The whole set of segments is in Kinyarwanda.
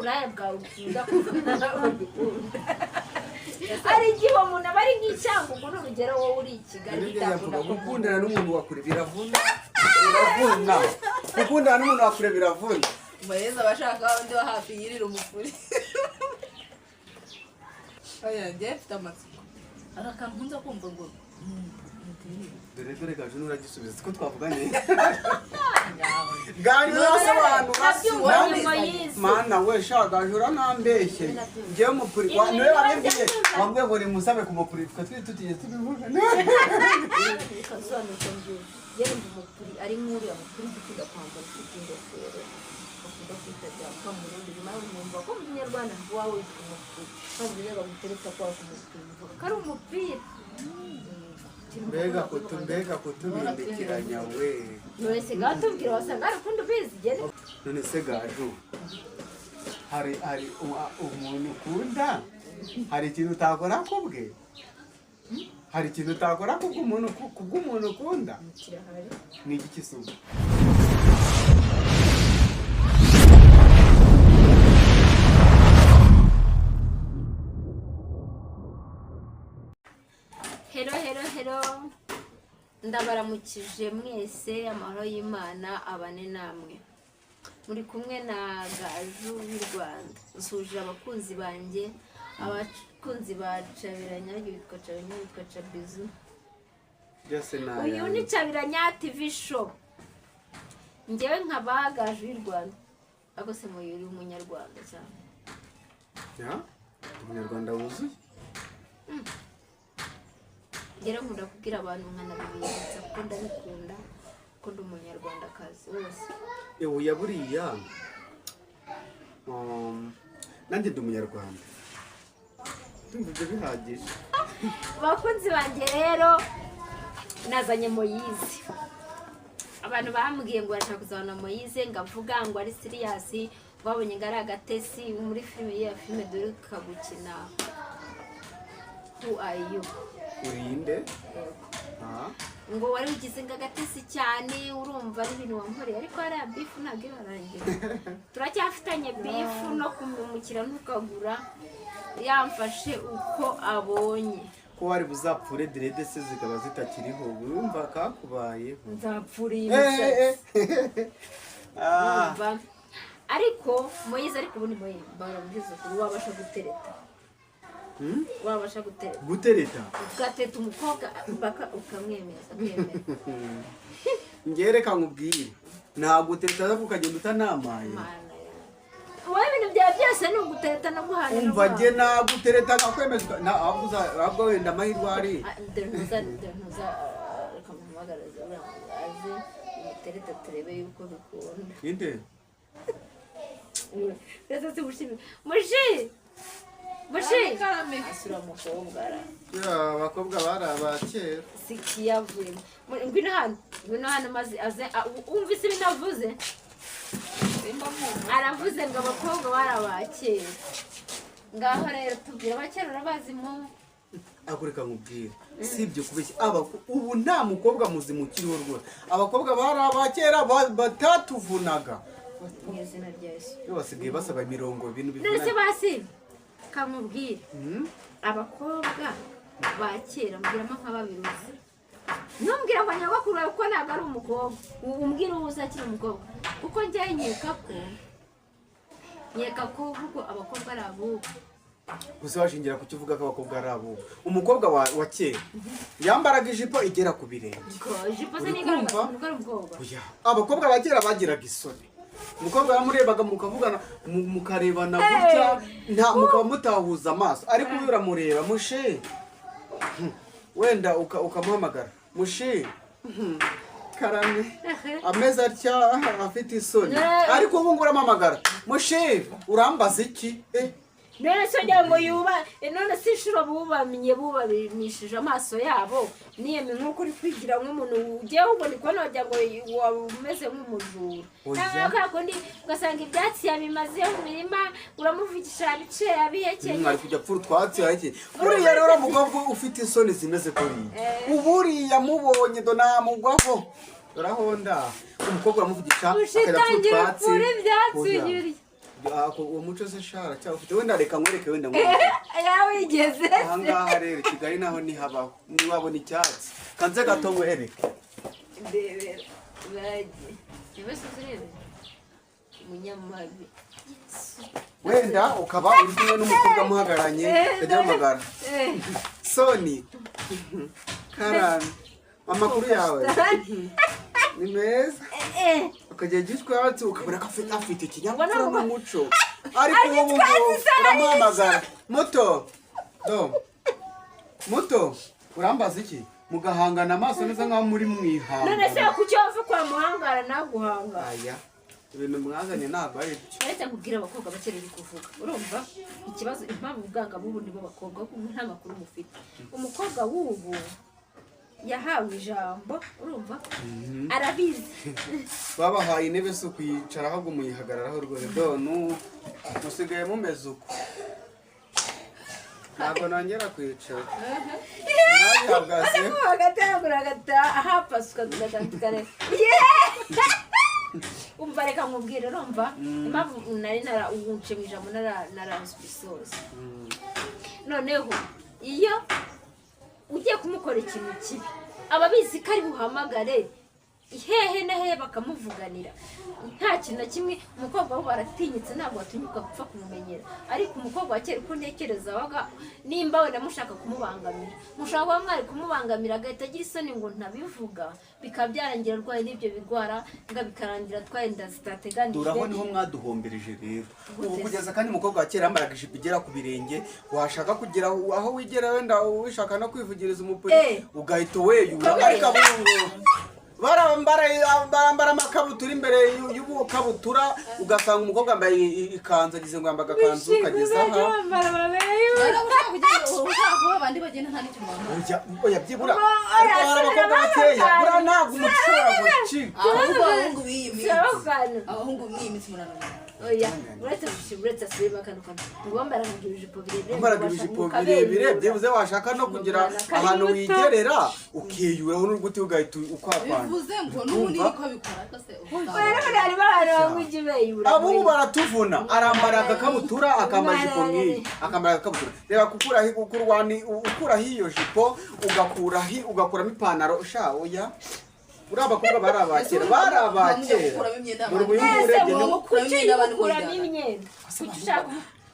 Uburaya bwawe ukunda kuvuga ubikunda. Hari igihe uwo muntu aba ari nk'icyangugu, ni urugero, wowe uri i Kigali, Nibyo bitakunda yavuga. ko Gukundana n'umuntu wa kure biravuna, biravuna. Gukundana n'umuntu wa kure biravuna. Moyeze aba ashaka undi wa hafi yirira umufuri. Oya, njyewe mfite amatsiko, hari akantu nkunze kumva ngo Dore, dore Gaju, nuragisubiza siko twavuganye. Gaju urasobanura. Nabyumva. Nani- Moyize. Mana we, sha Gaju uranambeshye. Njyewe umupuri Ibintu niwe wabibwiye. byose. Wambwiye ngo nimusabe ku mupuri, twe turi tutigeze tubivuga. Reka nsobanure uko mbyumva. Njyewe numva umupuri ari nk'uriya mupuri ukunda kwambara ufite ingofero, bakunda kwita japa mu rundi. Nyuma numva ko mu Kinyarwanda waba witwa umupuri, maze rero bagutereta kwaka umupira, uvuga ko ari umupira. Mbega kutu, mbega kutubindikiranya we! None se ngaho tubwira, wasanga hari ukundi ubizi genda. None se Gaju, hari umuntu ukunda, hari ikintu utakora kubwe? Hari ikintu utakora kubw'umuntu ukunda? Kirahari. Ni igiki se ubu? Hello, hello, hello, ndabaramukije mwese, amahoro y'Imana abane namwe. Muri kumwe na Gaju w'i Rwanda. Nsuhuje abakunzi banjye, abakunzi ba Cabiranya, witwa Cabiranya, witwa Cabizu. Byose ni Uyu ni ayanjye. Cabiranya TV Show, ngewe nkaba Gaju w'i Rwanda. Ariko se muyu uri umunyarwanda cyane? Ya, umunyarwanda wuzuye. Ngera nkunda kubwira abantu nkanabibibutsa kuko ndabikunda ko ndi umunyarwandakazi wose. Ewe, ya buriya nanjye ndi umunyarwanda, ndumva ibyo bihagije. Abakunzi banjye rero, nazanye Moyize. Abantu bambwiye ngo barashaka kuzabona Moyize, ngo avuga ngo ari serious, babonye ngo ari agatesi muri filime ya filime dore kagukina Who Are You. Urinde. Ah. Ngo wari ugize ngo agatesi cyane, urumva ari ibintu wankoreye, ariko hariya beef ntabwo irarangira, turacyafitanye beef no kumumukira ntukagura yamfashe uko abonye. Ko wari buzapfure dread se zikaba zitakiriho, urumva kakubayeho. Nzapfuriye Eh, imisatsi. eh, eh. Ah. Urumva? Ariko Moyize, ariko ubundi Moyize, barabwiza ukuri, wabasha gutereta? Hmm? Wabasha gutereta? Gutereta? Ugateta umukobwa mpaka ukamwemeza, akemera? Njye reka nkubwire, ntabwo utereta ariko ukagenda utanamaye. Mana yawe, wowe ibintu byawe byose ni ugutereta no guhana no Umva, njye guhana. nagutereta nkakwemeza, ahubwo ahubwo wenda amahirwe ari Ah, dore ntuza, dore ntuza, ah, reka muhamagaraze uriya ngo aze umuterete turebe yuko bikunda. Inde? Ndetse si mushi, mushi, mushi. Karame. Asura umukobwa ara Ya, abakobwa bari abakera. Si kiyavuyemo. Ngwino hano, ngwino hano, maze aze wumvise ibintu avuze. Simba mwumva. Aravuze ngo abakobwa bari abakera. Ngaho rero tubwira, abakera urabazi mu Ariko reka nkubwire, si ibyo kubeshya, ubu nta mukobwa muzima ukiriho rwose. Abakobwa bari abakera batatuvunaga. Mu izina rya Yesu. Iyo basigaye basaba imirongo, ibintu None se bivunanye. basi kamubwire, abakobwa ba kera mbwiramo nka babiri uzi. Ntumbwire ngo nyogokuru wawe kuko ntabwo ari umukobwa. Umbwire uwo uzi akiri umukobwa, kuko njyewe nkeka ko ahubwo abakobwa ari abubu. Gusa washingira ku cyo uvuga ko abakobwa ari abubu? Umukobwa wa kera yambaraga ijipo igera ku birenge. Ngo ijipo se Uri nigaragaza kumva? umuntu ko ari umukobwa? Oya, abakobwa ba kera bagiraga isoni. Umukobwa yamurebaga mukavugana, mukarebana gutya, nta mukaba mutahuza amaso. Ariko uyu uramureba, mushe, wenda ukamuhamagara mushe, karame, ameze atya, afite isoni. Ariko ubu ngubu uramuhamagara, mushe, urambaza iki? Eh, None se ngira ngo yuba none se inshuro bubamye, bubamishije amaso yabo niyeme nk'uko uri kwigira nk'umuntu ugiye, ahubwo ndi kubona wagira ngo waba umeze nk'umujura. Oya. Cyangwa kwa kundi ugasanga ibyatsi yabimaze mu mirima, uramuvugisha yabice yabihekenye. Ari kujya apfura utwatsi ariki. Buriya rero umukobwa ufite isoni zimeze kuriya, uburiya mubonye do namugwaho urahonda. Umukobwa uramuvugisha akajya apfura Ushitangira utwatsi. upfura ibyatsi. Oya. Yuri. Uwo muco se shara cyangwa ufite, wenda reka nkwereke, wenda nkwereke. Yawigeze. Aha ngaha rero i Kigali naho ntihabaho, ntiwabona icyatsi. Kanze gato nkwereke. Ndebera bagiye niba se urebe umunyamabi. Wenda ukaba uri kumwe n'umukobwa muhagaranye, ukajya uhamagara: "Soni, karame, amakuru yawe ni meza?" Ukajya gitwatsi, ukabona ko afite ikinyabupfura n'umuco. Ariko ubu ngubu uramuhamagara: "Muto, do muto, urambaza iki?" Mugahangana amaso neza nkaho muri None se mwihangana. Kuki wava kwa muhangara naguhangara? Aya, ibintu mwazanye ntabwo ari byo. Uretse nkubwira, abakobwa bake riri kuvuga, urumva ikibazo, impamvu ubwanga b'ubu nibo bakobwa kuko nta makuru mufite. Umukobwa w'ubu yahawe ijambo, urumva, arabizi. Babahaye intebe si ukuyicara, ahubwo muyihagararaho rwose. Donu musigaye mumeze uko, ntabwo nongera kwicara, mwabihagaze. Hagati hagati ahapasuka tugatandukana. Umva, reka nkubwire, urumva impamvu nari nara uwunce mu ijambo, narazwi isoza. Noneho iyo ugiye kumukora ikintu kibi, aba abizi ko ari buhamagare hehe na hehe bakamuvuganira. Nta kintu na kimwe. Umukobwa we baratinyitse, ntabwo watinyuka gupfa kumumenyera. Ariko umukobwa wa kera, uko ntekereza, waga nimba wenda mushaka kumubangamira, mushobora kuba mwari kumubangamira agahita agira isoni ngo ntabivuga, bikaba byarangira arwaye n'ibyo bigwara, ngo bikarangira atwaye inda zitateganijwe. Dore aho niho mwaduhombereje rero ubu. Gute se? Kugeza kandi umukobwa wa kera yambaraga ijipo igera ku birenge, washaka kugera aho wigera, wenda wishaka no kwivugiriza umupuri, ugahita weyura. Ukamenya. Ariko abungu barambara amakabutura imbere y'ubukabutura, ugasanga umukobwa yambaye ikanzu, agize ngo yambaye agakanzu kageze aha. Rero ushaka kugenda, ushaka kuba abandi bagenda, nta n'icyo mwambara. Oya, oya, byibura. Oya, Ariko hari abakobwa bakeya, subira. Buriya ntabwo umuco ushobora gucika. Ahubwo abahungu b'iyi minsi, Turabavana. abahungu b'iyi minsi murananiwe. Oya, uretse gushima, uretse asubiremo akantu kamwe, ngo bambaraga ibijipo birebire. Wambaraga ibijipo birebire, byibuze washaka no kugira Umwana kari ahantu muto. wigerera, ukiyuraho n'uruguti, ugahita ukwapana. Bivuze ngo n'ubundi niko bikora, ariko se Oya, none harimo abantu banywa ijya. Abubu baratuvuna. Arambara agakabutura, akambara ijipo nk'iyi, akambara agakabutura. Reba gukuraho ukurwani, ukuraho iyo jipo, ugakuraho, ugakuramo ipantaro. Sha, oya, uriya abakobwa bari abakera, bari abakera. Dore ubu ngubu Ese urebye wowe ni kuki imyenda abantu umukuramo mujyana. imyenda?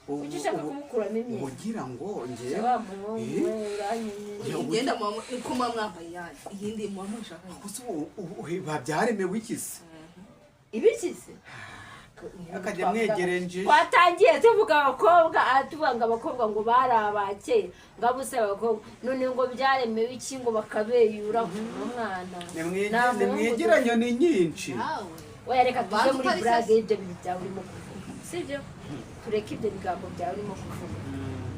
Kuki ushaka kumukuramo imyenda? Ugira ngo njye Wa muhungu we, uranyenyeye. Imyenda muba uko muba mwambaye yanyu, iyindi muba mushaka. Gusa ubu babyaremewe iki se? Ibiki se? Akajya mwegerenje. Twatangiye tuvuga abakobwa, aha tuvuga ngo abakobwa ngo bari abakera, ngo abuse abakobwa, none ngo byaremewe iki ngo bakabeyura umwana? Nta muhungu. Nimwigire nyoni nyinshi. Nawe Oya, reka tuve Banza muri utari burage sasa. y'ibyo bintu byawe urimo kuvuga, sibyo? Tureke ibyo bigambo byawe urimo kuvuga,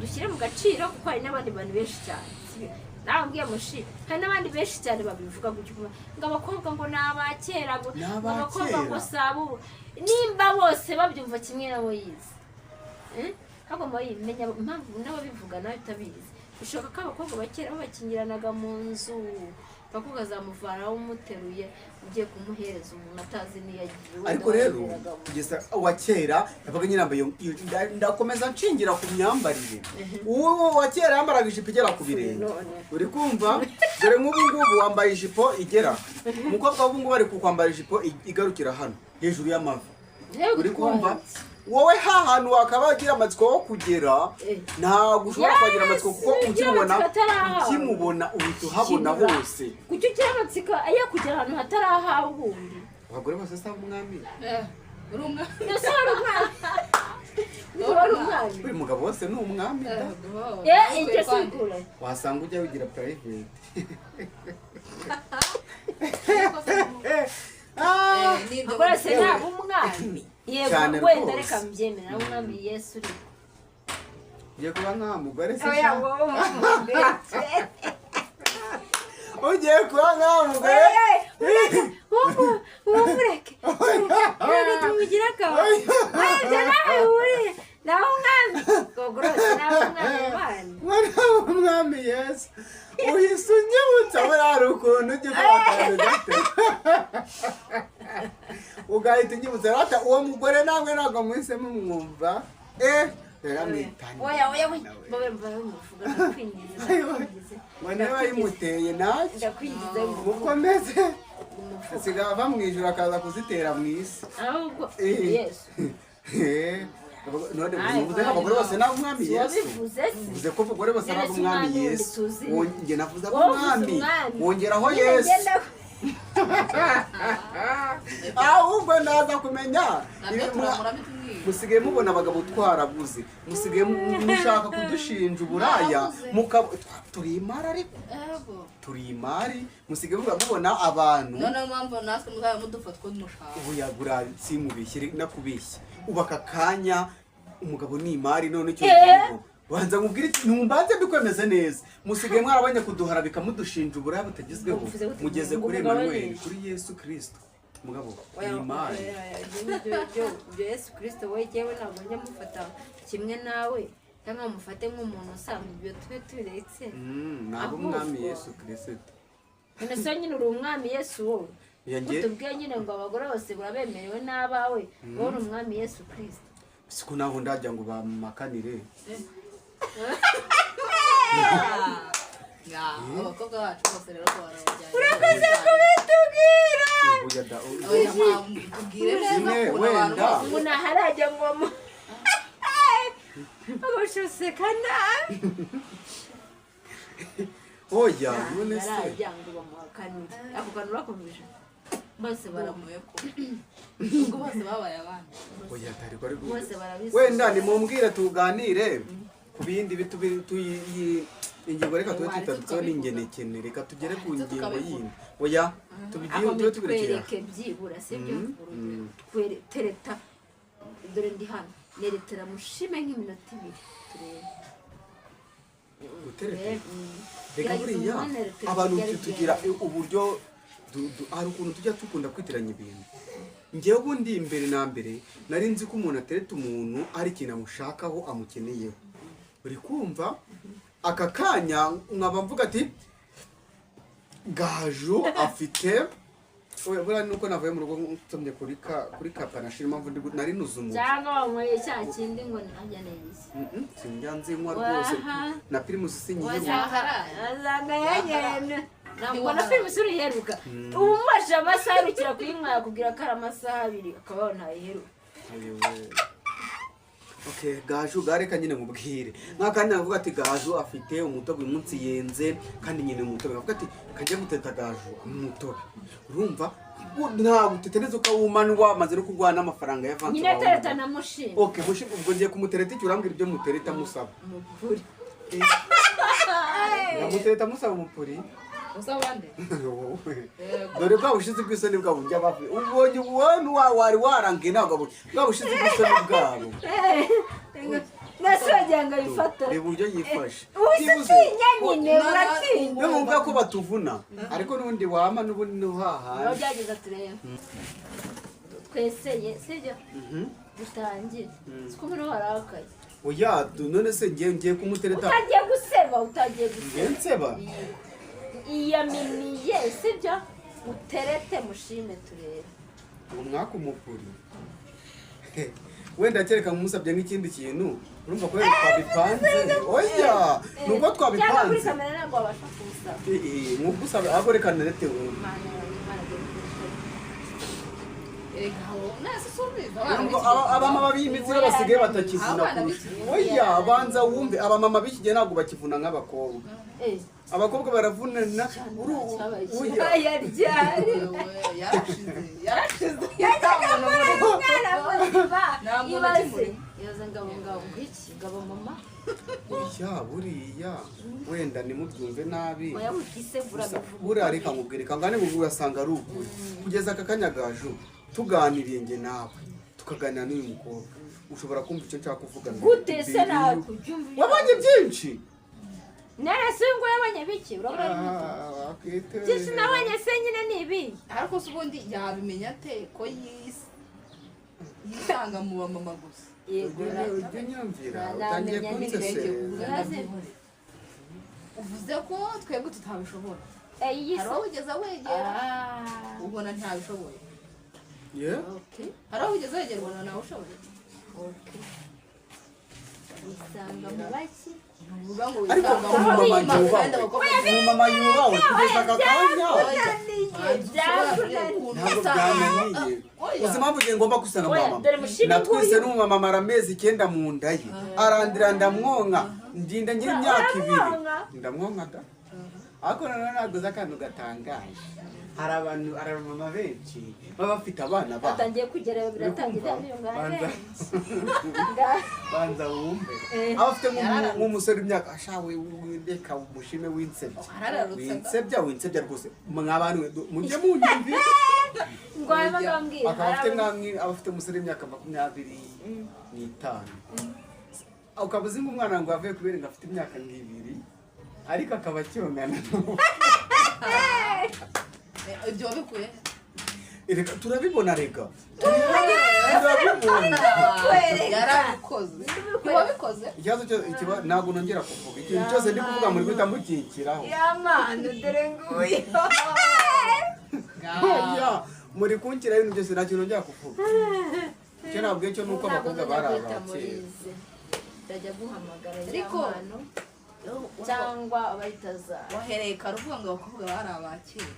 dushyire mu gaciro, kuko hari n'abandi bantu benshi cyane, sibyo? Nawe mbwiye mushi, hari n'abandi benshi cyane babivuga gutyo, ngo abakobwa ngo ni abakera, ngo Ni ngo abakobwa ngo abakera. si abubu. Nimba bose babyumva kimwe na Moyizi, eh? Ahubwo Moyi, menya impamvu n'ababivuga nawe utabizi. Bishoboka ko abakobwa ba kera babakingiranaga mu nzu, paka ukazamuvanaho umuteruye, ugiye kumuhereza umuntu atazi n'iyo agiye. Wenda Ariko rero wabiberaga mu kugeza uwa kera yabaga nyine yambaye ndakomeza nshingira ku myambarire. Uwo wa kera yambaraga ijipo igera ku birenge. None. Uri kumva? Dore nk'ubu ngubu wambaye ijipo igera, umukobwa w'ubu ngubu ari kukwambara ijipo igarukira hano hejuru y'amavi. Yewe. Uri kumva? Wowe ha hantu wakaba ugira amatsiko yo kugera, ntabwo ushobora kuhagira amatsiko, kuko Yes, ugira ukimubona, amatsiko atarahawe. ukimubona uhita uhabona Kinura. hose. Kuki ugira amatsiko ayo kugera ahantu hatarahawe ubundi? Abagore bose si ab'umwami. Uri umwe. Ese wari umwami? Wari umwami? Buri mugabo wose ni umwami da. Eh, ibyo si bikura. Wasanga ujya wigira private. Abagore se ntabwo umwami? Yego. Cyane Wenda rwose. reka mbyemere, nawe umwami Yesu uri. Ugiye kuba nka mugore se? Oya. Sha. Wowe umugore. Ugiye kuba nka mugore. Mureke, reka tumugire akabari. Oya, ibyo nawe bihuriye nawe umwami rwose, nawe umwami bana. Mwana w'umwami Yesu, uhise unyibutsa buriya hari ukuntu ujya ukora akantu gato. Ugahita unyibutsa rata uwo mugore namwe ntabwo muhise mumwumva, yaramwitanye. Oya, oya, oya, babe babe, muvuga, ndakwingize, ndakwingize. Ngo niba yimuteye ntacyo. Ndakwingize. Mukomeze, asigaye ava mu ijuru akaza kuzitera mu isi. Ahubwo Yesu. None uvuze ko abagore bose ni ab'umwami Si Yesu? wabivuze se? Uvuze ko abagore bose ari None si ab'umwami umwami wundi Yesu. tuzi? Njye navuze Wowe uvuze ab'umwami. umwami. Wongeraho Nyine Yesu. ngenda- Ahubwo ndaza kumenya Nabyo turamura bitubwira. Musigaye mubona abagabo twarabuze, musigaye mushaka kudushinja uburaya. Mwarabuze. Turi imari ariko. Ego. Turi imari, musigaye mubona abantu. Noneho mpamvu natwe muzaba mudufata uko mushaka. Ubu yagura, simubeshye nakubeshye, ubu aka kanya umugabo ni imari. None icyo gihugu banza nkubwire iki, numbanze mbikwemeze neza, musigaye mwarabonye kuduhara bikamudushinja uburaya butagezweho. Uvuze gute? Mugeze Ngo kuri umugabo Emmanuel, ni iki? kuri Yesu Kristo, umugabo Oya, ni imari. Oya, oya, ibyo Yesu Kirisito we, jyewe ntabwo njya mufata kimwe nawe cyangwa mufate nk'umuntu usanzwe, ibyo tube tubiretse. Ntabwo Ahubwo- umwami Yesu Kristo. None se nyine uri umwami Yesu wowe? Ya njye- Utubwiye nyine ngo abagore bose urabemerewe n'abawe, wowe uri umwami Yesu Kirisito. Siko naho ndajya ngo bamakanire. Abakobwa bacu bose rero ko barabajyanye. Urakoze kubitubwira. Oya da, Oya, tubwire neza Nyine, ukuntu abantu wenda. bose. Ubu ntaharajya ngo mu aguseka nabi. Oya, none se Ntarajya ngo bamuhakanire, ako kantu urakomeje bose Baramuye ko ubwo bose babaye abana. Oya, atari ko ari Bose barabizi. Wenda nimumbwire tuganire ku bindi bitu ingingo, reka tube Waretse tuyitarutseho tukabivuga. n'ingenekene, reka tugere ku Waretse ngingo tukabivuga. yindi. Oya, tubigiye Aho tube tubirekera. twereke byibura, sibyo? Mm, Urugero, mm. tereta, dore ndi hano, neretera mushime nk'iminota 2 turebe. Gutereta? Turebe, Reka Gerageza buriya umuneretere abantu Kigali tugira byera. uburyo hari ukuntu tujya dukunda kwitiranya ibintu. Njyewe ubundi mbere na mbere nari nzi ko umuntu atereta umuntu ari ikintu amushakaho, amukeneyeho, uri kumva? Aka kanya nkaba mvuga ati Gaju afite, oya, buriya nuko navuye mu rugo nsomye kuri ka panashi, impamvu ndi nari nuze umutwe. Cyangwa wanyweye cya kindi ngo ajya neza. Sinjya nzinywa rwose. Waha. Na Primus sinyinywa. Wasanga yanyene ntabwo na Primus uriheruka. Ubu umubajije amasaha aherukira kuyinywa, yakubwira ko ari amasaha 2, akaba ntayiheruka. Ayowe. Okay, Gaju, gareka nyine nkubwire. Nk'akanya navuga ati Gaju afite umutobe uyu munsi yenze, kandi nyine umutobe. Avuga ati kajya guteta Gaju umutobe. Urumva? Ntabwo utetereza ukawumanwa wamaze no kurwana n'amafaranga y'avanze. Nyine tereta na mushima. Okay, mushima, ubwo ngiye kumutereta icyo urambwira ibyo mutereta musaba. Umupuri. Ndamutereta musaba umupuri. Usaba bande? Wowe. Yego. Dore bwa bushizi bw'isoni bwabo njya bavuye. Ubonye ubonye wa wari warangiye ntabwo bwa bushizi bw'isoni bwabo. Nase wagira ngo abifata. Reba uburyo yifashe. Uhise Byibuze, utinya nyine, No, no, uratinya. niyo mwumva ko batuvuna, ariko n'ubundi wama n'ubundi Aho ntuhahana. byageze turebe tweseye, sibyo? Dutangire, siko muri warakaye. Oya, none se ngiye kumutereta. Utagiye guseba, utagiye Ngiye guseba. nseba. Iyaminiye, sibyo? Uterete mushime turebe. Uwo mwaka umukuri wenda kereka nkumusabye nk'ikindi kintu, urumva ko twabipanze. Oya, ni uko Cyangwa kuri twabipanze. kamera ntabwo wabasha kumusaba. Nkusaba ahubwo reka nerete wowe. Imana yawe, Imana igiye kugufasha. Erega aho nase subiza abana Urumva, b'iki gihe. abamama b'imitsi rero basigaye batakivuna Abana kurusha. b'iki gihe. Oya, banza wumve, abamama b'iki gihe ntabwo bakivuna nk'abakobwa. Abakobwa baravunana Cyabaye oya. ikibaya ryari? Yewe, yarashize, yarashize. Yajyaga muri umwana muzima. Nta muntu Ibaze ukimurimo. ibaze, ngabo ngabo ngwiki ngabo mama. Oya, buriya wenda ntimubyumve nabi. Oya, wikisegura. Gusa bivuga. Buriya reka nkubwire, kangane ngo urasanga ari ukuri. Kugeza aka kanya Gaju tuganiriye njye nawe, tukaganira n'uyu mukobwa, ushobora kumva icyo nshaka kuvuga mbere. Gute se? Mbere Nakubyumva. Wabonye byinshi. None se ngo yabonye biki? Urabona ari muto. Ah, wakwitera. Byinshi nabonye se nyine ni ibi? Ariko se ubundi yabimenya ate ko yisanga mu bamama gusa? Yego. Ujya unyumvira, utangiye Namenya kunsesereza. Urazi- Uvuze ko twebwe tutabishobora. Iyi Hari se uwo wigeze wegera Ah. ubona ntabishoboye? Yeah. Okay. Hari aho wigeze wegerwa na nawe ushoboye? Okay. Usanga mu baki? Ntuvuga ngo Ariko wisanga mu umumama bima, yubahwe. kandi abakobwa Umumama yubahwe kugeza aka kanya. Byakunaniye. Ntabwo byananiye. Oya. Uzi impamvu ngiye ngomba gusanga Oya, mama? dore mushime Natwise nguyu. n'umumama amara amezi 9 mu nda ye, arandira ndamwonka, ndinda ngira imyaka 2. Uramwonka? Ndamwonka da. Ariko noneho ntabwo uzi akantu gatangaje. Hari abantu, hari abamama benshi baba bafite abana babo. Batangiye kugera biratangira. Uri Niyo kumva? ngahe. Banza wumve. Eh. Aba afite nk'umusore w'imyaka ashawe, reka umushime winsebye. Arararutse. Winsebya, winsebya rwose mwabantu mujye munyumvira. Ngo hanyuma ngambwira. Akaba afite aba afite umusore w'imyaka 25, ukaba uzi nk'umwana ngo avuye kubera ngo afite imyaka nk'ibiri, ariko akaba acyongana. Ibyo wabikuye? Reka turabibona, reka turabibona. Yarabikoze, ntiwabikoze. Ikibazo cyo ntabwo nongera kuvuga ikintu cyose ndi kuvuga, muri guhita mukikiraho. Yamana, dore nguyu. Oya, muri kunkiraho ibintu byose, nta kintu nongera kuvuga. Icyo nabwiye cyo ni uko abakobwa bari abakera. Ndajya guhamagara Ariko- Yamano cyangwa abayitaza. Wahereye kare uvuga ngo abakobwa bari abakera.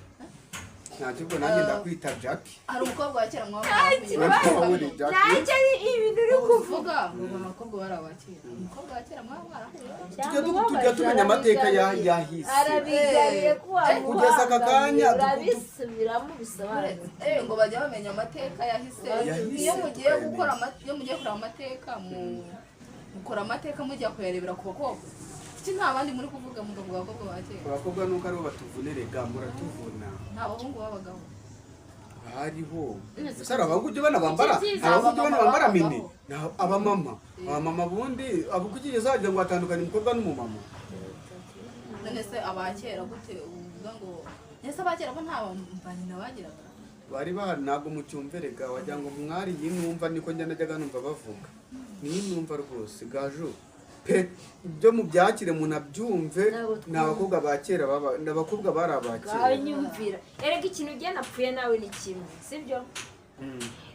Ntacyo, ubwo nanjye ndakwita Jackie. Hari umukobwa wa kera mwaba Urabona uri Jackie. Ntacyo, ibintu uri kuvuga. kuvuga ngo abakobwa bari abakera, umukobwa wa kera mwaba mwarahuye? Tujya tumenya amateka yahise. Arabigaye ko Kugeza aka kanya, urabisubiramo bisobanura. Ngo bajya bamenya amateka yahise. Yahise, Iyo mugiye tukayamenya. gukora iyo mugiye kureba amateka, mukora amateka mujya kuyarebera ku bakobwa, kuki nta bandi muri kuvuga, mukavuga abakobwa ba kera? Abakobwa nuko aribo batuvunirega, muratuvuna. Nta bahungu b'abagabo? Hariho gusa hari abahungu ujya ubona bambara, Icyo byiza, hari abahungu ujya ubona bambara abamama mini. Abamama, abamama bundi abo kuki uzagira ngo batandukanye umukobwa n'umumama? None se aba kera gute uvuga ngo ese aba kera bo nta ba nyina bagiraga? Bari bahari, ntabwo mucyumverega, wagira ngo mwari iyi numva niko njya najyaga numva bavuga, niyi numva rwose gaju pe, ibyo mubyakire munabyumve. Ntabwo Ni abakobwa ba kera baba, ni abakobwa bari aba kera. Nyumvira erega, ikintu ugiye napfuye nawe ni kimwe, sibyo?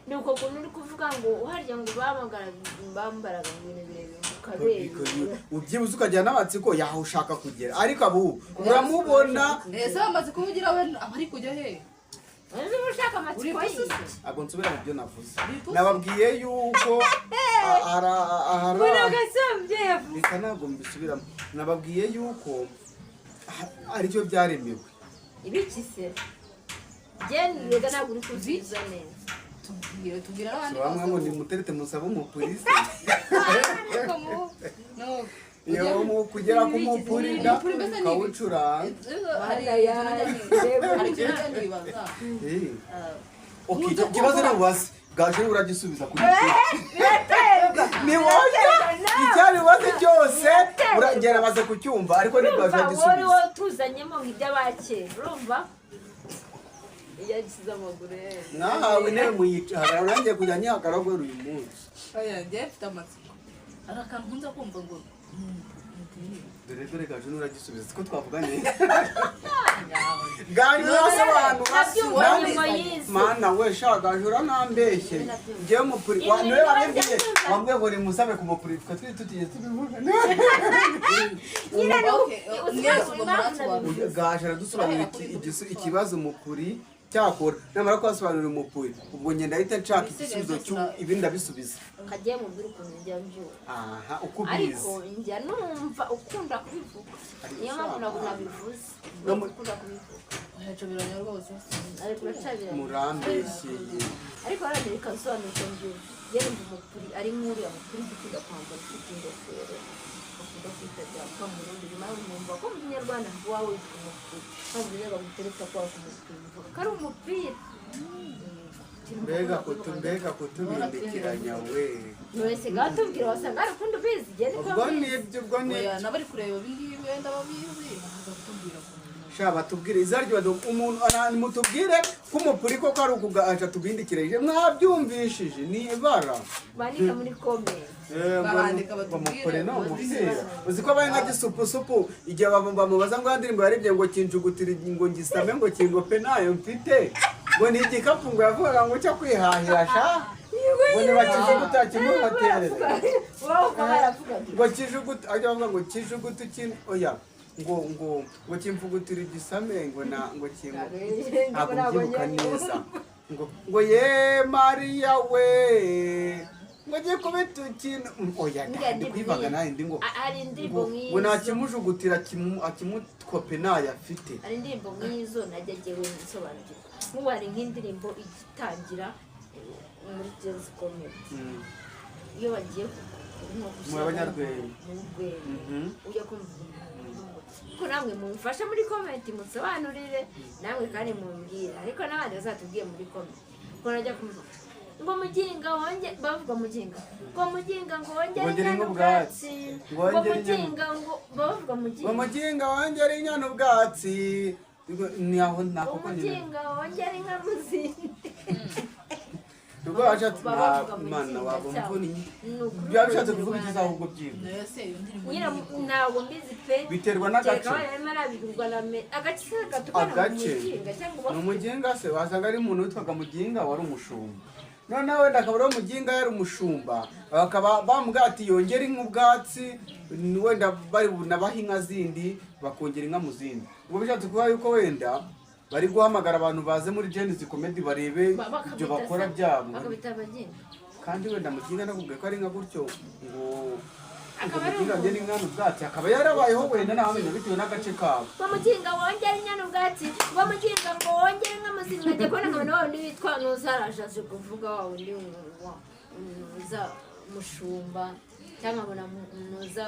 Ni uko kuntu uri kuvuga ngo uharya ngo bambaraga ngo ibintu birebire ukabera. Ubyibuze ukagira n'amatsiko yaho ushaka kugera, ariko abo uramubona. Ese bamaze kuvugira we aba ari kujya he? Uzi uba ushaka amatsiko Uri y'iki? Ntabwo nsubira mu byo navuze. Bipuse. Nababwiye yuko ahari Uragasambye yavuze. Reka ntabwo mbisubiramo. Nababwiye yuko aricyo byaremewe. Ibiki se? Jeni rega, ntabwo uri kuzuza neza. Tubwire, tubwire n'abandi. Bamwe ngo Bose. nimuterete musabe umupolisi. Ariko no. Iyo mu kugera ku mupurida Umupuri mbese ni ibiki? ukawucuranga. Hari hari ikintu njya nibaza. Okay, Muze icyo kibazo nabubaze gaje uragisubiza kuri ni wowe icyabibazo cyose uragera amaze kucyumva, ariko ni gaje Urumva wowe agisubiza. Wowe tuzanyemo nk'iby'abakera, urumva iyo ashyize amaguru ye. Mwahawe intebe muyicara, nanjye kujya nyihagarara guhera uyu munsi. Oya, njyewe mfite amatsiko, hari akantu nkunze kumva ngo Dore, dore gaje nuragisubiza, siko twavuganye? Gaju urasobanura. Nabyumva nyuma y'izi. Mana we, sha gaje uranambeshye. Njyewe umupuri niwe wabibwiye, wambwiye ngo nimusabe ku mupuri, twe turi tutigeze tubivuga. Nyine ni Okay, uzi mwese ubwo impamvu muransobanurira. nabivuze. Gaje aradusobanurira ikibazo umupuri cyakora, namara kubasobanurira umupuri, ubwo ngenda ahita nshaka igisubizo ibindi ndabisubiza. Kagiye mubwira ukuntu njya mbyumva. Aha, uko Ariko ubizi. njya numva ukunda kubivuga, niyo mpamvu ntabwo nabivuze. Ukunda kubivuga. Uracabiranya rwose. Ariko uracabiranya. Murambeshyeye. Ariko haranireka nsobanura uko mbyumva. Njye numva umupuri ari nk'uriya mupuri ukunda kwambara ufite ingofero, bakunda kwita japa mu rundi. Nyuma numva ko mu Kinyarwanda waba witwa umupuri, mpamvu nyine bagutereta kwaka umupira, uvuga ko ari umupira. Mbega kutubindikiranya we! Nonese ngaho tubwira, wasanga hari ukundi ubizi, njye niko Ubwo mbizi. nibyo, ubwo Oya, nibyo. n'abari kureba ibi ngibi wenda babizi, bakaza kutubwira ukuntu. Sha, batubwire izaryo umuntu mutubwire ko umupuri koko ari ukugaca tubindikirije, mwabyumvishije ni ibara. Bandika muri comment. Barandika batubwire. Umupuri ni umupira, uzi ko abaye nka gisupusupu igihe bamubaza ngo ya ndirimbo yaribye ngo kinjugutire ngo ngisame ngo kingope nayo mfite. Ngo ni igikapu ngo yavugaga ngo cyo kwihahira sha, ngo nibakijuguta kimuhoterere. Wowe uko baravugaga? Ngo kijuguta, ajya bavuga ngo kijuguta ikintu, oya, ngo kimvugutira igisame, ngo na ngo kimu, ntabwo mbyibuka neza, ngo ye Mariya we, ngo gikubita ikintu, oya, ndi kwibaga nawe, ndi ngo Hari indirimbo ngo nk'izo. Nakimujugutira akimutkope nayo afite. Hari indirimbo nk'izo najya jyewe nsobanukirwa. Nk'ubu hari nk'indirimbo igitangira muri Gen-Z Comedy, iyo bagiye nko Mu gushyira banyarwenya. mu rwenya, ujya kumva ko namwe mumfashe muri comment musobanurire namwe kandi mumbwire, ariko n'abandi bazatubwiye muri comment, ko najya kumva ngo muginga wonge, bavuga muginga, ngo muginga ngo wongere Wongere inyana nk'ubwatsi. ubwatsi, Ngo ngo wongere inyana. Muginga ngo bavuga muginga. Ngo muginga wongere inyana ubwatsi, ni aho Ngo nako konyine. Muginga wongere inka mu zindi. Ubwo washatse Baba bavuga Mana muginga waba cyangwa- umvunnyi. Ni ukuri. Byaba bishatse kuvuga iki Rwanda. Ahubwo byiwe Nayo se iyo ndirimbo Nyine ni ntabwo mbizi pe. Biterwa n'agace. Kereka wenda arimo arabigurwa na me agace se gatukana mu Agace. muginga cyangwa Ni umuginga se, wasanga ari umuntu witwaga Muginga wari umushumba, noneho wenda akaba ari umuginga yari umushumba, bakaba bamubwira ati yongere inka ubwatsi, wenda bari bunabahe inka zindi, bakongera inka mu zindi. Ubwo bishatse kuvuga yuko wenda bari guhamagara abantu baze muri Gen-Z Comedy barebe ibyo bakora byabo. Bakabita abaginga. Kandi wenda Muginga nakubwiye ko ari nka gutyo, ngo Akaba ari Muginga umuntu. ngene inka ubwatsi, akaba yarabayeho wenda ntawamenya bitewe n'agace kabo. Ngo muginga wongere inyana ubwatsi, ngo muginga ngo wongere inka mu zindi, nkajya kubona nkabona wa wundi witwa ntuzarashatse kuvuga wa wundi uza mushumba, cyangwa nkabona ntuza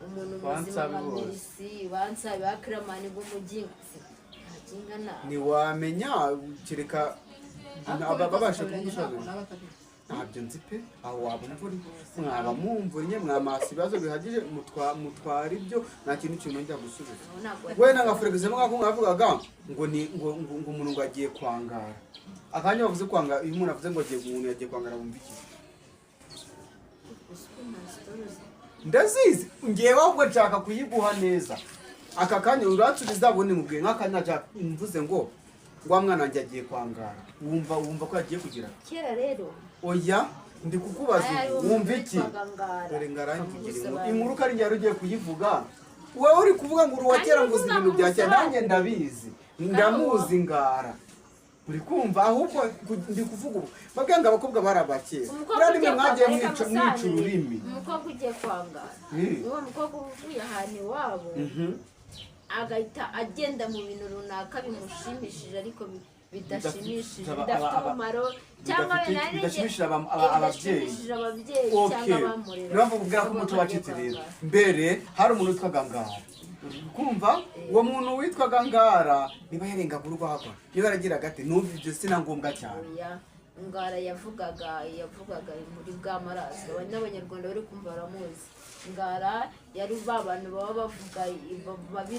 umuntu muzima Bansabi nka bose. Merisi bansabi ba Kiramani, ngo muginga nta na Ntiwamenya kereka babasha kugusobanurira. Ntabyo nzi pe. Aho waba umvura, mwaba mumvunnye, mwamasa ibibazo bihagije, mutwara ibyo, nta kintu kintu njya gusubiza. Ntabwo. Wenda nka for example nk'ako mwavugaga ngo ni ngo umuntu ngo agiye kwangara, akanya bavuze kwangara, iyo umuntu avuze ngo agiye, umuntu yagiye kwangara, bumva iki? Ndazizi ngewe, ahubwo nshaka kuyiguha neza aka kanya uransubiza ubundi mubwiye nk'akanya nshaka mvuze ngo wa mwana wanjye agiye kwangara, wumva ko yagiye kugira Kera rero Oya, ndi kukubaza hari ubu umuntu wumva iki? witwaga Ngara. Dore ngarangigira inkuru. Bakamusobanurira. Inkuru ko ari njye wari ugiye kuyivuga, wowe uri kuvuga ngo uri uwa kera, ngo uzi ibintu bya kera, nanjye ndabizi, ndamuzi Ngara, uri kumva? Ahubwo ndi kuvuga ubu babwiye ngo abakobwa bari abakera. Umukobwa Buriya nimwe ugiye mwagiye kwangara, mwica reka mwica musobanurire. ururimi. Umukobwa ugiye kwangara, uwo mukobwa uba uvuye ahantu iwabo, agahita agenda mu bintu runaka bimushimishije ariko bidashimishije, bidafite umumaro cyangwa wenda hari n'igihe- Bidashimishije ababyeyi. Bidashimishije ababyeyi Okay. cyangwa abamurera. Niyo mpamvu kubwira ko umuco wacitse rero. Mbere hari umuntu witwaga Ngara, kumva uwo muntu witwaga Ngara niba yarengaga urwagwa, niba yaragiraga ate, numva ibyo si na ngombwa cyane. Oya, Ngara yavugaga muri bw'amaraso n'Abanyarwanda bari kumva baramuzi. Ngara yari ba bantu baba bavuga babi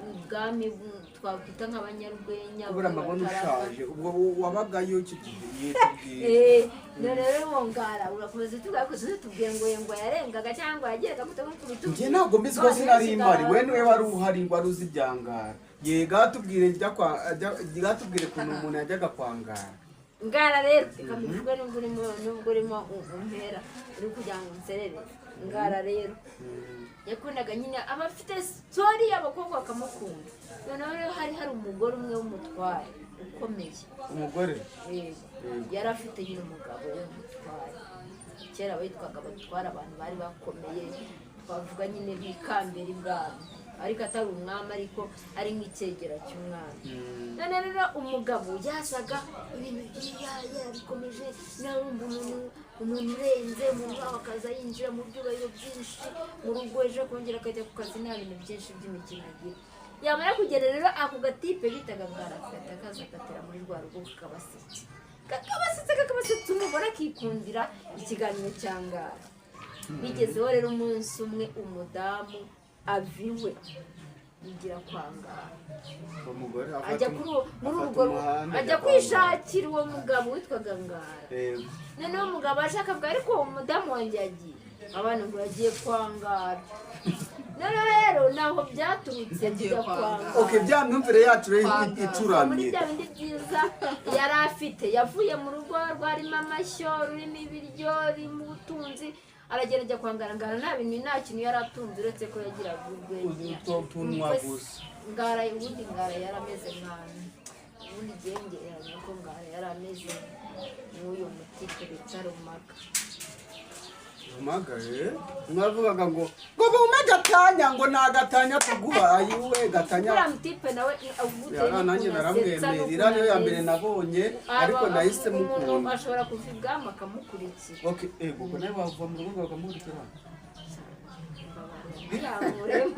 ubwami, twakwita nk'abanyarwenya. Ubura amabona ushaje, ubwo wabagayo icyo gihe yitubwiye. None rero uwo Ngara urakomeza tugakoze tubwiye ngo yarengaga cyangwa yageraga gute nko kubitubwira. Njye ntabwo mbizi ko sinari impari, we niwe wari uhari, wari uzi ibya Ngara. Ye gatubwire gatubwire ukuntu umuntu yajyaga kwa Ngara. Ngara rero, reka mbivuge nubwo urimo umpera uri kugira ngo nserere. Ngara rero yakundaga nyine aba afite story, abakobwa bakamukunda. Noneho rero hari umugore umwe w'umutware ukomeye. Umugore? Yego. Yari afite nyine umugabo w'umutware. Kera bitwaga abatware abantu bari bakomeye, twavuga nyine bikambera ibwami, ariko atari umwami, ariko ari nk'icyegera cy'umwami. None rero umugabo yazaga ibintu yarabikomeje, nawe wumva umuntu urenze, umuntu wawe akaza yinjira mu byubahiro byinshi mu rugo, ejo akongera akajya ku kazi, nta bintu byinshi by'imikino agira. Yamara kugera rero ako gatipe bitaga Ngara gahita kaza agatera muri rwa rugo, kakabasetsa, kakabasetsa, kakabasetsa, umugore akikundira ikiganiro cya Ngara. Bigezeho rero umunsi umwe umudamu aviwe yigira kwa Ngara. Umugore afata Ajya kuri muri afata urwo umuhanda, ajya kwa kwishakira uwo mugabo witwaga Ngara. Ngara. Yego. Noneho umugabo aje akavuga, ariko uwo mudamu wanjye yagiye, abana ngo yagiye kwa Ngara. Noneho rero ntaho byaturutse Yagiye bijya kwanga. kwanga. Okay, bya myumvire yacu rero Kwanga. Muri icuramye. bya bindi byiza yari afite, yavuye mu rugo rwarimo amashyo, rurimo ibiryo, rurimo ubutunzi, aragenda ajya kwa Ngara. Ngara nta bintu, nta kintu yari atunze uretse ko yagiraga urwenya. Utunwa gusa. Ngara ubundi, Ngara yari ameze nka, ubundi igihe ngereranya ko Ngara yari ameze nk'uyu mutipe bita Rumaga. Rumaga, mwavugaga ngo bumpe gatanya, ngo ni agatanya tuguha, ayiwe gatanya. Uriya mutipe nawe ubu Yara nanjye naramwemera, iriya niyo ya mbere nabonye, ariko nahise umuntu mukunda. ashobora kuva ibwami akamukurikira. Okay, ubwo nawe wava mu rugo bakamukurikira. Yamuremo.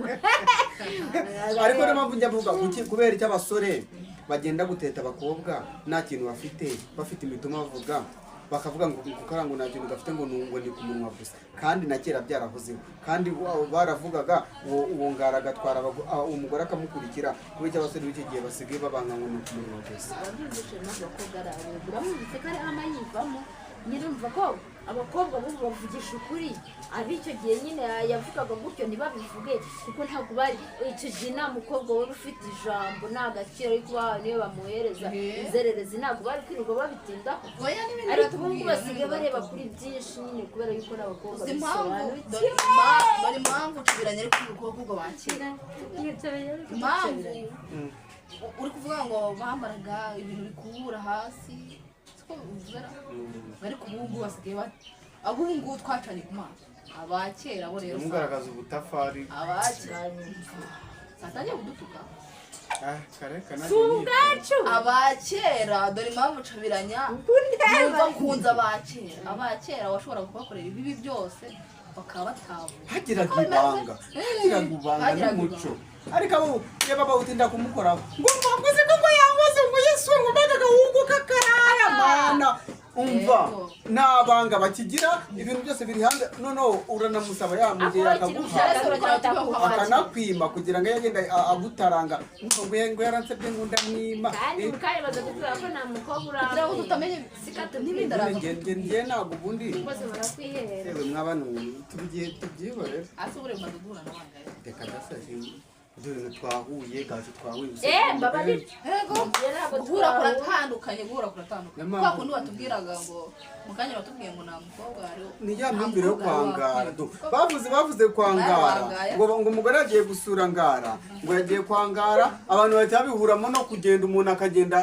Ariko niyo mpamvu njya mvuga kuki, kubera icyo abasore bagenda guteta abakobwa nta kintu bafite, bafite imitoma, bavuga bakavuga ngo kukara ngo nta kintu gafite, ngo ngo ni ku munwa gusa, kandi na kera byarahozeho, kandi baravugaga uwo Ngara agatwara umugore akamukurikira. Kubera icyo abasore b'iki gihe basigaye babanga ngo ni ku munwa gusa? Ababyumvise impamvu abakobwa ari abo, uramwumvise ko ari ama yivamo nyine, urumva ko abakobwa bubu bavugisha ukuri. Ab'icyo gihe nyine yavugaga gutyo ntibabivuge kuko ntabwo bari, icyo gihe nta mukobwa wari ufite ijambo, nta gaciro, ariko niyo bamuhereza inzererezi ntabwo bari kwirirwa babitindaho. Oya, n'ibindi Ariko ubu ngubu baratubwira, basigaye n'ibindi bareba baratubwira. kuri byinshi nyine kubera yuko n'abakobwa Uzi impamvu? bisobanukiwe. Dore impamvu tubiranye, ariko umukobwa wa kera, impamvu uri kuvuga ngo bambaraga ibintu bikubura hasi, siko bivuze? Ariko ubu ngubu basigaye ab'ubu ngubu twacanye ku maso, aba kera bo rero Mugaragaza ubutafari. Aba kera batangiye kudutuka. Ah, kare Si kanajye. ubwacu. Aba kera, dore impamvu cabiranya numva nkunze aba kera. Aba kera washoboraga kubakorera ibibi byose bakaba batavuga. Hagiraga ibanga, hagiraga ibanga Hagiraga n'umuco. Ariko abo reba bawutinda kumukoraho ngo mwakoze ko ngo yankoze, ngo Yesu, ngo mbega agahungu k'akaraya, mana, umva. Yego. Nta banga bakigira, ibintu byose biri hanze. Noneho uranamusaba yamugiye Ako ikintu akaguha ushaka Uragira gukora. uti akanakwima kugira ngo agende agutaranga ngo ngo yaransabye ngo ndamwima. Kandi mukanya baza kutubwira ko nta mukobwa Kugira ngo urambye. tutamenye Sika n'ibindi tubwira. araza. Nge ntabwo ubundi Bose barakwihera. Yewe mwabana, tubigiye tubyihorere. Ase ubu maze guhura n'abangahe? Reka dasa, dore twahuye gacu, twahuye. Mbabarira. Yego. Njye ntabwo Guhura twahura. kuratandukanye, guhura kuratandukanye. Niyo mpamvu- Kwa kundi watubwiraga ngo mu kanya watubwiye ngo nta mukobwa hariho. Ni ya Nta myumvire yo mukobwa wari kwangara wakwiye. Bavuze kwangara. Barangaye. Ngo umugore yagiye gusura Ngara, ngo yagiye kwangara, abantu bahita babihuramo no kugenda, umuntu akagenda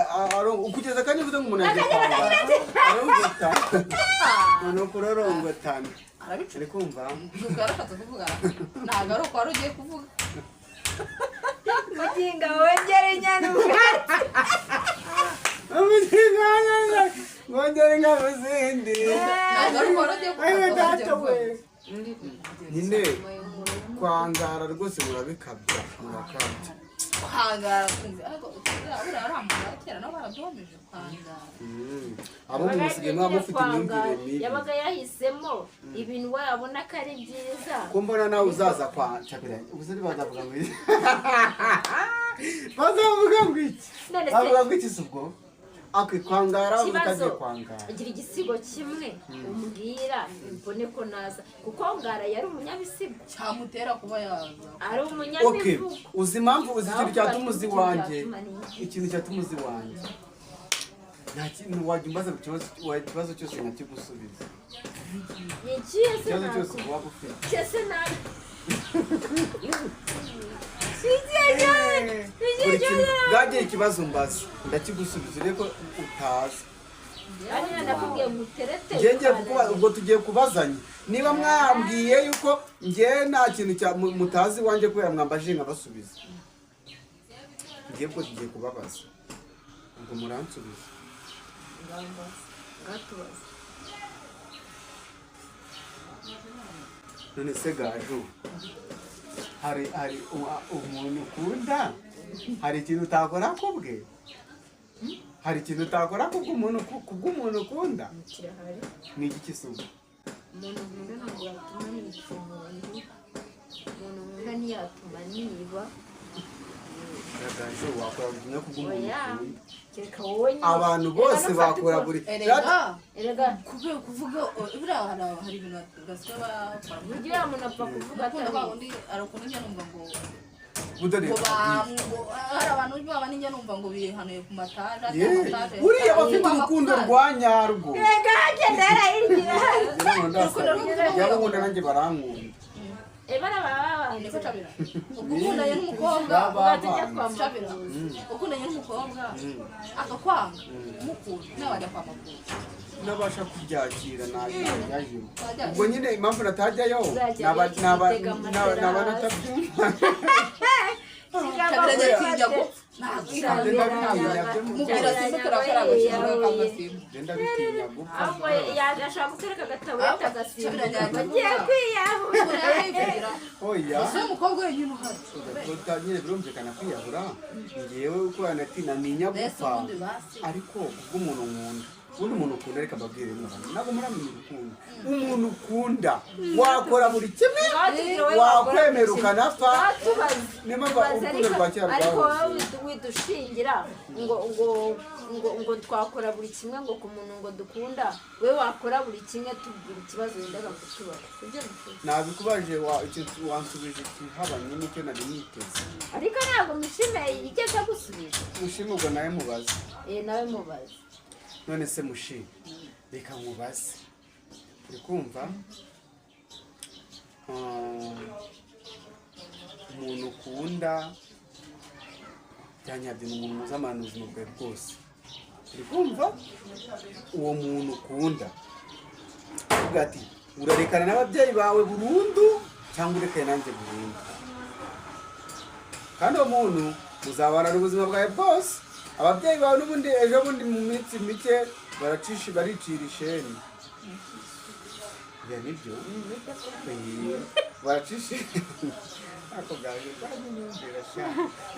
kugeza akanya uvuze ngo umuntu yagiye kwangara arongota, noneho kurorongotana. Arabicuka. Ari kumva. Nuko yarashatse kuvuga, ntabwo ari uko wari ugiye kuvuga. Muginga wongere inyana ubwatsi. Ngongere inka mu zindi. Ntabwo ari uko wari ugiye kuvuga. Ayiwe Wari ugiye data kuvuga. we, nyine kwangara rwose murabikabya, murakabya. Kwangara kumva, ariko buriya ari amuntu wa kera nabo baraduhamije kwangara. Abo musigaye muba mufite imyumvire mibi. Yabaga yahisemo ibintu we abona ko ari byiza. Ko mbona nawe uzaza kwa Capira, ubuze bazavuga ngo iki? Bazavuga ngo iki? None se- Bavuga ngo iki se ubwo akwe kwangara bavuga ko Ikibazo, agiye kwangara? Gira igisigo kimwe umbwira mbone ko naza, kuko Ngara yari umunyabisigo. Cyamutera kuba yaza. Ari Okay, umunyamivugo. uzi impamvu, uzi ikintu cyatuma uzi iwanjye? Ikintu cyatuma ni iki? Ikintu cyatuma uzi iwanjye, nta kintu wajya umbaza ku kibazo, ikibazo cyose nkakigusubiza. Ni ikihe se? Ikibazo cyose Ntabwo waba ufite. Cyose nabi. Buri kintu bwagiye ikibazo mbaza ndakigusubiza, urebe ko utazi. Kandi nakubwiye ngo uterete. Njye ngiye kukuba, ubwo tugiye kubazanya niba mwambwiye yuko njye nta kintu cya mutazi iwanjye kubera mwambajije nkabasubiza. Njye ubwo tugiye kubabaza, ubwo muransubiza. Ngatubaza. None se Gaju, hari umuntu ukunda, hari ikintu utakora kubwe? Hari ikintu utakora kubw'umuntu kubw'umuntu ukunda? Kirahari. Ni igiki se ubwo? Umuntu nkunda ntabwo yatuma nica umuntu. Umuntu nkunda ntiyatuma niba. Gaju, wakora buri kimwe kubw'umuntu Oya. ukunda. Kereka wowe nyine. Abantu Erega bose nufata bakora uko- buri Erega Erega kubera kuvuga, buriya hari ibintu basigaye bakora. Burya uriya muntu apfa kuvuga Urukundo rwa atari wundi, hari ukuntu njya numva ngo Budari. ngo ba ngo hari abantu baba njya numva ngo bihanuye ku mataje. Ye, buriya bafite urukundo rwa nyarwo. Erega agenda yarayirya. Yaba nkunda nanjye barankunda. Ebara baba Niko babanze. Cabira, ukundanye n'umukobwa. Baba Tujya bana. kwa Cabira, Makuza. ukundanye n'umukobwa akakwanga, umukunda nawe wajya kwa Makuza? Nabasha kubyakira najyayo. Wajyayo. Ubwo nyine impamvu natajyayo Uzajyayo naba ukitega amatera naba hasi. natabyumva. Cabira njya gupfa. Ngenda bitinya byo mu Mubwira simba, turakora agakino kamasimba. Ngenda bitinya gupfa. Ahubwo yaje ashobora gutereka agataburete agasimba Cabira njya agiye kwiyahura. Kwivugira. Oya. Ese umukobwa wenyine uhari? Uta nyine birumvikana kwiyahura, ngewe uko yanatina ntinya Mbese gupfa. ubundi basi. Ariko kubw'umuntu nkunda, ubundi umuntu ukunda, reka mbabwire mwana, ntabwo muramenya urukundo. Umuntu ukunda wakora buri kimwe, wakwemera ukanapfa. Niyo mpamvu urukundo rwa kera Ariko wowe rwahoze. Widushingira ngo twakora buri kimwe ngo ku muntu ngo dukunda. We wakora buri kimwe, tubwira ikibazo wendaga kutubaza, sibyo? Nabikubaje icyo wansubije ikihabanye n'icyo nari niteze. Ariko ntabwo mushime igeze gusubiza. Mushime ubwo nawe mubaze. Eh, nawe mubaze. None se mushime, reka nkubaze, uri kumva? Umuntu ukunda byanyabyo ni umuntu muzamana ubuzima bwawe bwose, uri kumva? Uwo muntu ukunda uvuga ati urarekana n'ababyeyi bawe burundu cyangwa urekane nanjye burundu, kandi uwo muntu muzabana ubuzima bwawe bwose. Ababyeyi bawe n'ubundi ejo bundi mu minsi mike baracisha baricira isheni ya nibyo. Baracisha ako gaje bwanyumvira sha,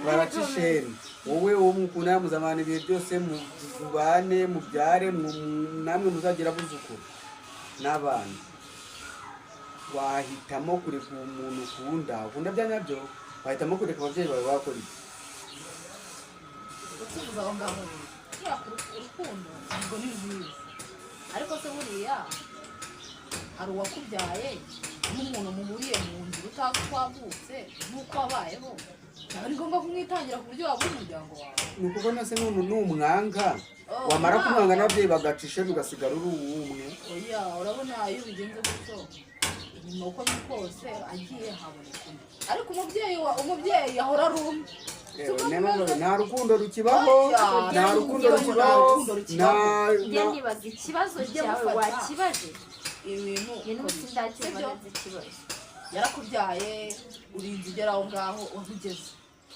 baraca isheni. Wowe uwo mukunda muzamana ibihe byose, mubane, mubyare, namwe muzagira abuzukuru n'abana. Wahitamo kureka umuntu ukunda, ukunda bya nyabyo, wahitamo kureka ababyeyi bawe, bakora iki? Ukivuza aho ngaho rero, kubera ko urukundo ubwo ni rwiza, ariko se buriya hari uwakubyaye n'umuntu muhuriye mu nzira utazi uko wavutse n'uko wabayeho, byaba ari ngombwa kumwitangira ku buryo wabura umuryango wawe? Ni ukubona se none numwanga, Oh, wamara umwanga. kumwanga n'ababyeyi bagaca isheni, ugasigara uri uwumwe. Oya, urabona iyo bigenze gutyo, inyuma uko biri kose agiye haboneka undi, ariko umubyeyi wa umubyeyi ahora ari umwe. Yewe, niyo mpamvu nta rukundo rukibaho. Oya, Nta rukundo nta rukibaho. rukundo Nta rukibaho. Njye nibaza ikibazo Ujye cyawe mufata. Wakibajije? Ibintu Njye n'ubu sindacyumva Sibyo? neza ikibazo. Yarakubyaye, urinze ugera aho ngaho wahugeze,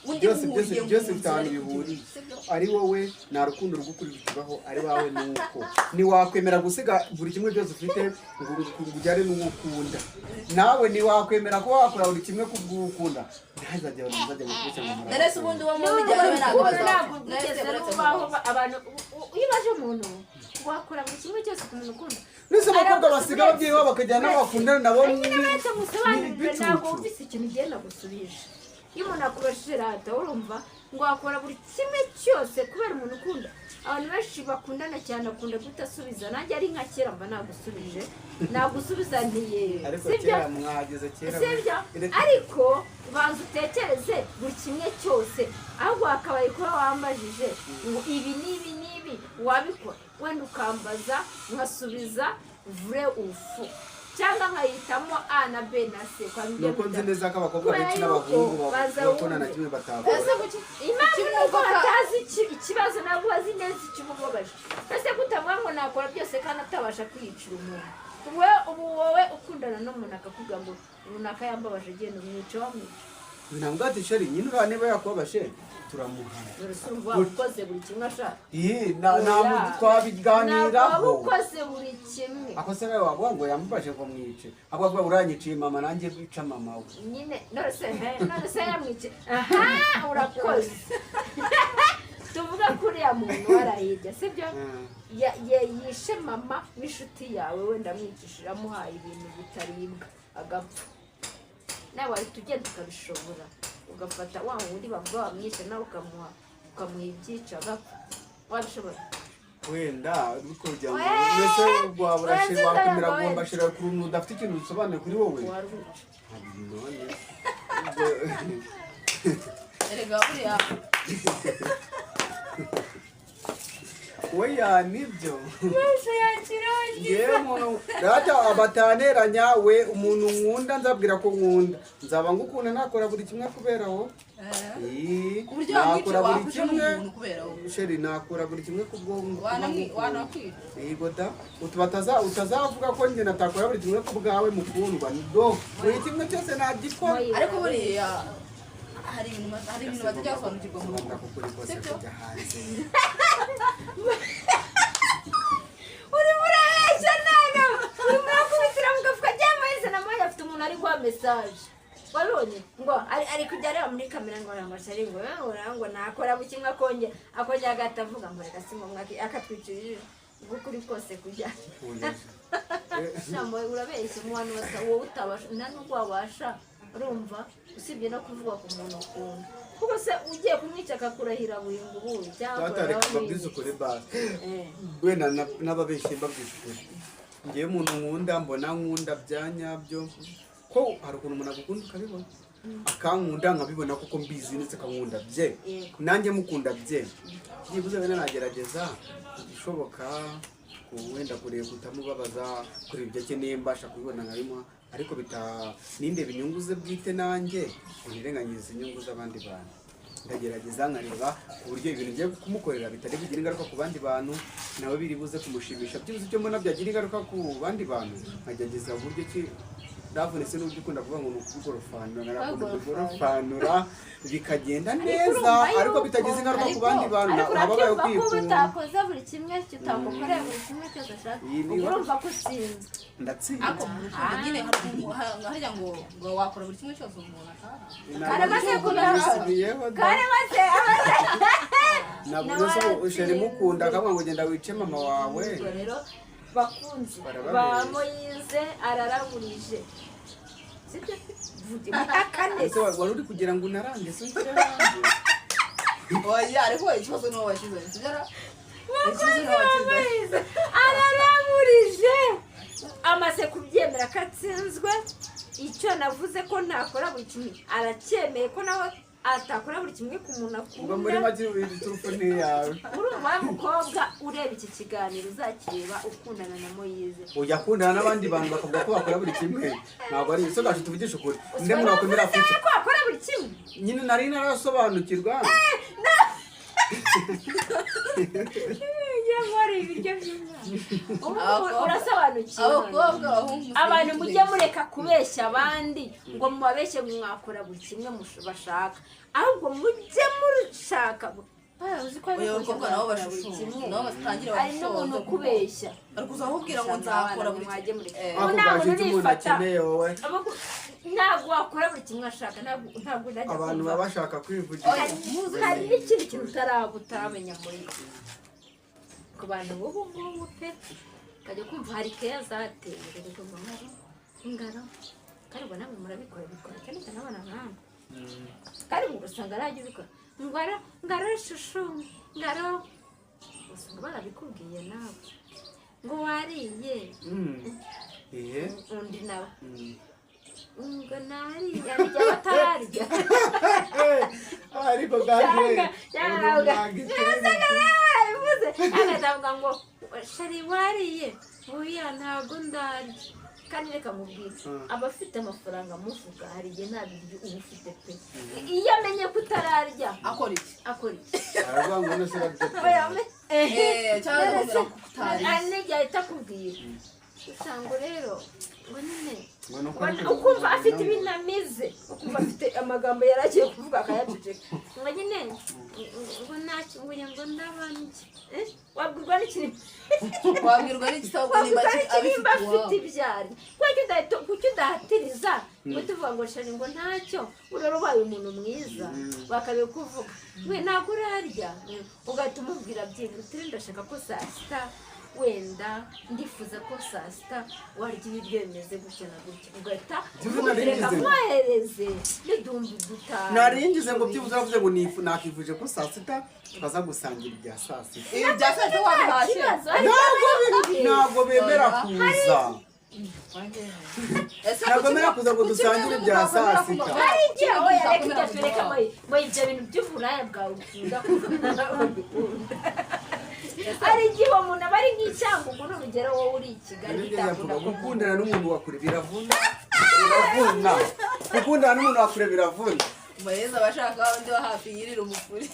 undi Byose byose muhuriye mu byose nzira bifite ahantu ari bihuriye. kugenda, sibyo? Ari wowe, nta rukundo rw'ukuri rukibaho. Ari wawe nuko ntiwakwemera gusiga buri kimwe cyose ufite ngo ujyane n'uwo ukunda. Nawe ntiwakwemera kuba wakora buri kimwe kubw'uwo ukunda. Ntazajya abantu muzajya mukubeshya ngo None se ubundi uwo mubijyana we ntabwo Urukundo ntabwo bazapfa? rwigeze rubaho. Abantu iyo baje umuntu wakora buri kimwe cyose ku muntu ukunda. Nese abakobwa basiga ababyeyi babo bakajyana n'abo bakundana nabo Nyine baretse ngusobanurire. ni Ntabwo ibicucu. wumvise ikintu ugenda gusubije. Iyo umuntu akubajije rata, urumva ngo wakora buri kimwe cyose kubera umuntu ukunda. Abantu benshi bakundana cyane akunda kudasubiza. Nanjye ari nka kera mba nagusubije, nagusubiza ntiye. Ariko Sibyo? kera mwageze kera. Sibyo? Ariko banza utekereze buri kimwe cyose. Ahubwo wakabaye kuba wambajije ngo ibi n'ibi n'ibi wabikora, wenda ukambaza nkasubiza vrai ou faux, cyangwa nkahitamo A na B na C kwa Ni uko nzi neza ko abakobwa Kubera benshi yuko n'abahungu baza bakundana na wumve. kimwe batakora. Ese kuki Impamvu ni uko Kimwumva batazi ikibazo, ntabwo bazi neza ikimubabaje. Ese kutavuga ngo nakora byose kandi atabasha kwiyicira umuntu? Ubu wowe ukundana n'umuntu akakubwira ngo runaka yambabaje, agenda umwica, wamwica? Ntabwo ati chéri nyine uriya niba yakubabashe turamuhana. Dore se urumva waba ukoze buri kimwe ashaka? Iyi na Oya. nta Ntabwo twabiganiraho. waba ukoze buri kimwe. Ako se nawe wavuga ngo yamubashe ngo mwice, ahubwo avuga uranyiciye mama, nanjye bica mama we. Nyine none se he, none se yamwice? Aha urakoze. Tuvuga ko uriya muntu warayirya, sibyo? Yishe mama w'inshuti yawe, wenda amwicishije amuhaye ibintu bitaribwa agapfa, nawe wahita ugenda ukabishobora. Ugafata wa wundi bavuga wamwishe, nawe ukamuha ibyica agapfa, wabishobora? Wenda ariko kugira ngo Wee! mbese wabura Wee, wakwemera wee. guhomba shira ku runtu udafite ikintu bisobanuye kuri wowe. Warwica. None Erega buriya oya, nibyo. Wese yakirangiza. Ngewe umuntu rata bataneranya we, umuntu nkunda nzabwira ko nkunda, nzaba ngukunda, nakora buri kimwe kubera wowe. Ii, ku buryo wamwica nakora buri wakwica kimwe. n'umuntu kubera wowe. Chéri, nakora buri kimwe kubwo Wanakwica. Yego da, utubataza utazavuga ko njye natakora buri kimwe ku bwawe mukundwa, do buri kimwe cyose nagikora. Ariko buriya hari ibintu batajya basobanukirwa mu Ngombwa rugo. ko kuri kose Sibyo? kujya hanze. Urimo urabeshya nana, urimo urakubitira mu gafuka ry'amahise na moya. Afite umuntu ari guha message, wabibonye ngo ari kujya areba muri kamera ngo aramashari ngo eh, ngo nakora buri kimwe, akongera agahita avuga ngo reka si ngombwa, akatwicira ijisho ngo ukuri kose kujya. Shambo, urabeshya mu bantu basa wowe utabasha, nta nubwo wabasha. Urumva, usibye no kuvuga ku muntu ukunda, kuko se ugiye kumwica akakurahira buri ngubu cyangwa Data, reka akurahira mbabwize ukuri basi. Wenda n'ababeshyi, mbabwije ukuri, ngewe umuntu nkunda mbona nkunda bya nyabyo, ko hari ukuntu umuntu agukunda ukabibona, akankunda nkabibona kuko mbizi ndetse akankunda bye. Nanjye mukunda bye, byibuze wenda nagerageza ibishoboka wenda kureba kutamubabaza, kureba ibyo akeneye mbasha kubibona nkabimuha, ariko bita nindeba inyungu ze bwite nanjye ngo nirenganyize inyungu z'abandi bantu. Ndagerageza nkareba ku buryo ibintu ngiye kumukorera bitari bugire ingaruka ku bandi bantu, nawe biri buze kumushimisha. Byibuze ibyo mbona byagira ingaruka ku bandi bantu nkagerageza uburyo ki ndavunitse n'uburyo ukunda kuvuga ngo ni ukubigorofanura, narakunda kubigorofanura bikagenda neza, urumva ariko yuko- bitagize ingaruka ku bandi bantu. Ariko Haba habayeho urabyumva ko uba kwikunda. utakoze buri kimwe, utamukorera buri kimwe cyose ashaka. Iyi ni- Ubwo urumva ko utsinze. Ndatsinze. Ariko mu rukundo nyine hari harya ngo wakora buri kimwe cyose umuntu ashaka. Karamaze kubikora. Bisubiyeho da. Karamaze amaze. Nabonye se chéri mukunda akavuga ngo genda wice mama wawe. Ubwo rero bakunzi Barababeshya. ba Moyize, araraburije, sibyo? Vuge akane. Ese wari uri kugira ngo unarange se nshyire hanze? Oya, ariko ikibazo ni wowe wakizanye, sibyo ra? Ikibazo ni wowe Bakunzi ba wakizanye. Moyize, araraburije, amaze kubyemera ko atsinzwe. Icyo navuze ko ntakora buri kimwe, aracyemeye ko nawe atakora buri kimwe ku muntu Ubwo muri akunda. make iyi turufu ni iyawe. Urumva wa mukobwa ureba iki kiganiro, uzakireba, ukundana na Moyize, Ujya akundana n'abandi bantu bakavuga ko bakora buri kimwe, ntabwo ari ibyo gacu. Tuvugishe ukuri, nde muntu wakwemera kwica? Ko wakora buri kimwe? Nyine nari narasobanukirwa. Ngira ngo hari ibiryo by'umwana ubu. Urasobanukiwe. Abakobwa, abahungu, Abantu mujye mureka kubeshya abandi ngo mubabeshye ngo mwakora buri kimwe bashaka, ahubwo mujye mushaka. Ah, uzi ko Oya, abakobwa nabo buri bashishoza, kimwe nabo batangira hari n'umuntu bashishoza. ukubeshya. Bari kuza bakubwira ngo nzakora buri Mwajye mureka. Ako Ubu nta gaje muntu icyo umuntu urifata. akeneye wowe. Ntabwo wakora buri kimwe ashaka, ntabwo najya Abantu kumva. baba bashaka kwivugira. Hari n'ikindi kintu utaramenya muri ku bantu b'ubu ngubu pe, ukajya kumva hari keya zateye, ukajya kumva ngaro ngaro, kandi ubwo namwe murabikora, bikora cyane cyane abana nk'aba, kandi ngo usanga arajya ubikora ngaro ngaro shushu ngaro, usanga barabikubwiye nawe ngo wariye. Ihe. Undi nawe ngo nariye, arya batararya. Ariko gaje Cyangwa usanga nawe warabivuze, agatanguka ngo chéri wariye? Oya, ntabwo ndarya. Kandi reka mubwire, abafite amafaranga muvuga, hari igihe nta biryo uba ufite pe, iyo amenye ko utararya Akora iki? Akora iki? Aravuga ngo none se urarya? Oya, Cyangwa akakubwira ko utariye. Hari n'igihe ahita akubwira, usanga rero ngo nyine Ngo ni uko ukumva afite ibintu amize, ukumva afite amagambo yari agiye kuvuga akayaceceka, ngo nyine ngo ntacyo, ngo ngo ndabanje. Eh, wabwirwa n'ikintu? Wabwirwa n'igitabo nimba Wabwirwa n'ikintu abifite afite iwabo? ibyari kuki udahatiriza ngo tuvuga ngo chéri ngo ntacyo, urara ubaye umuntu mwiza, bakabikuvuga we ntabwo urarya, ugahita umubwira byibura utiri ndashaka ko saa sita Wenda ndifuza ko saa sita warya ibiryo bimeze gutya na gutya, ugahita Byibuze uvuga uti, reka nari ngize- mwohereze n'uduhumbi 5. Naringize ngo byibuze uravuze ngo nakifuje ko saa sita twaza gusangira ibya saa sita. Ibi bya saa sita wabihashye? Kibazo. Ntabwo bemera kuza. Ese Ntabwo bemera kuza ngo dusangire ibya saa sita. Hari igihe, oya, reka ibyo tureka mo ibyo bintu by'uburaya bwawe ukunda kuvuga ubikunda. Hari igihe uwo muntu aba ari nk'icyangugu, n'urugero wowe uri i Kigali, Nibyo bitakunda yavuga. ko Gukundana n'umuntu wa kure biravuna, biravuna. Gukundana n'umuntu wa kure biravuna. Mayeza abashaka undi wa hafi yirira umufuri.